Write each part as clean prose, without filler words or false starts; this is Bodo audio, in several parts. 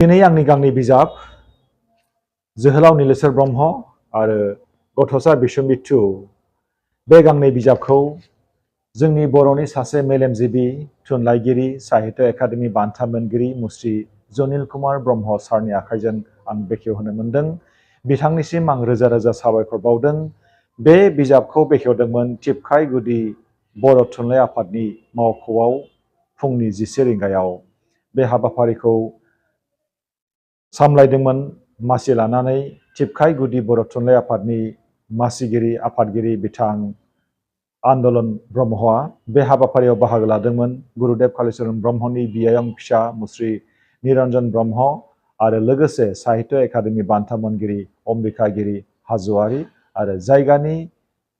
दिनै आंनि गांनै बिजाब जोहोलाव नीलेश्वर ब्रह्म आरो गथ'सा बिस्वमित्र बे गांनै बिजाबखौ जोंनि बर'नि सासे मेलेमजिबि थुनलाइगिरि साहित्य एकाडेमि बान्था मोनगिरि मुस्रि जनिल कुमार ब्रह्म सारनि आखाइजों आं बेखेवहोनो मोनदों। बिथांनिसिम आं रोजा रोजा साबायखर बावदों। बे बिजाबखौ बेखेवदोंमोन टिपकाइ गुदि बर' थुनलाइ आफादनि मावख'आव फुंनि 10 रिंगायाव। बे हाबाफारिखौ सामलायदोंमोन मासि लानानै टिपकाइ गुदि बर' थुनलाइ आफादनि मासिगिरि आफादगिरि बिथां आन्दलन ब्रह्मआ। बे हाबाफारियाव बाहागो लादोंमोन गुरुदेव कालीचरण ब्रह्मनि बियायं फिसा मुस्रि निरन्जन ब्रह्म आरो लोगोसे साहित्य एकाडेमि बान्था मोनगिरि अम्बिकागिरि हाज'वारि आरो जायगानि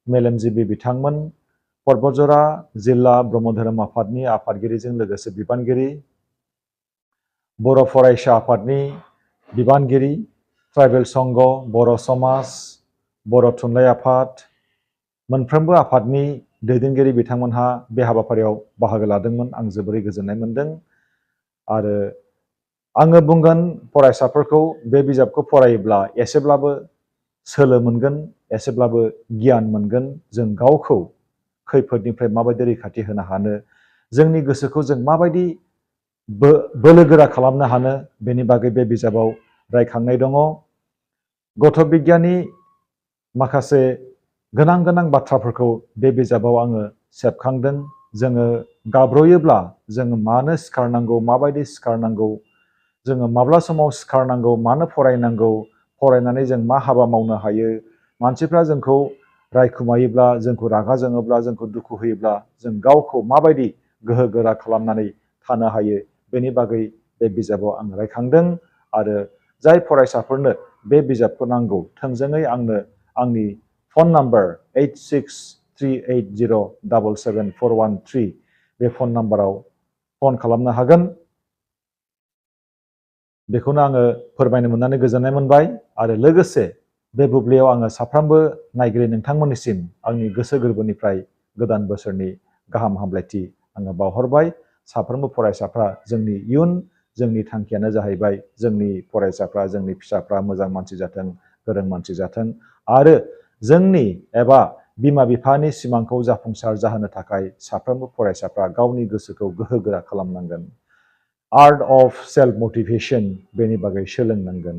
मेलेमजिबि बिथांमोन पर्बतजरा जिल्ला ब्रह्म धोरोम आफादनि आफादगिरिजों लोगोसे बिबानगिरि, बर' फरायसा आफादनि बिबानगिरि, ट्राइबेल संघ, बर' समाज, बर' थुनलाइ आफाद, मोनफ्रोमबो आफादनि दैदेनगिरि बिथांमोनहा बे हाबाफारियाव बाहागो लादोंमोन। आं जोबोरै गोजोननाय मोनदों आरो आङो बुंगोन फरायसाफोरखौ बे बिजाबखौ फरायोब्ला एसेब्लाबो सोलो मोनगोन, एसेब्लाबो गियान मोनगोन। जों गावखौ खैफोदनिफ्राय माबायदि रैखाथि होनो हानो, जोंनि गोसोखौ जों माबायदि बोलोगोरा खालामनो हानो, बेनि बागै बे बिजाबाव रायखांनाय दङ। गथ' बिगियाननि माखासे गोनां गोनां बाथ्राफोरखौ बे बिजाबाव आङो सेबखांदों। जोङो गाब्र'योब्ला जोङो मानो सिखारनांगौ, माबायदि सिखारनांगौ, जोङो माब्ला समाव सिखारनांगौ, मानो फरायनांगौ, फरायनानै जों मा हाबा मावनो हायो, मानसिफ्रा जोंखौ रायखुमायोब्ला, जोंखौ रागा जोङोब्ला, जोंखौ दुखु होयोब्ला जों गावखौ माबायदि गोहो गोरा खालामनानै थानो हायो, बेनि बागै बे बिजाबाव आं रायखांदों। आरो जाय फरायसाफोरनो बे बिजाबखौ नांगौ थोंजोङै आंनो आंनि फन नाम्बार 8638077413 बे फन नाम्बाराव फन खालामनो हागोन। बेखौनो आङो फोरमायनो मोननानै गोजोननाय मोनबाय आरो लोगोसे बे बुब्लियाव आङो साफ्रोमबो नायगिरि नोंथांमोननिसिम आंनि गोसो गोरबोनिफ्राय गोदान बोसोरनि गाहाम हामलायथि आङो बावहरबाय। साफ्रोमबो फरायसाफ्रा जोंनि इयुन, जोंनि थांखियानो जाहैबाय जोंनि फरायसाफ्रा, जोंनि फिसाफ्रा मोजां मानसि जाथों, गोरों मानसि जाथों आरो जोंनि एबा बिमा बिफानि सिमांखौ जाफुंसार जाहोनो थाखाय साफ्रोमबो फरायसाफ्रा गावनि गोसोखौ गोहो गोरा खालामनांगोन। आर्ट अफ सेल्फ मटिभेशन बेनि बागै सोलोंनांगोन।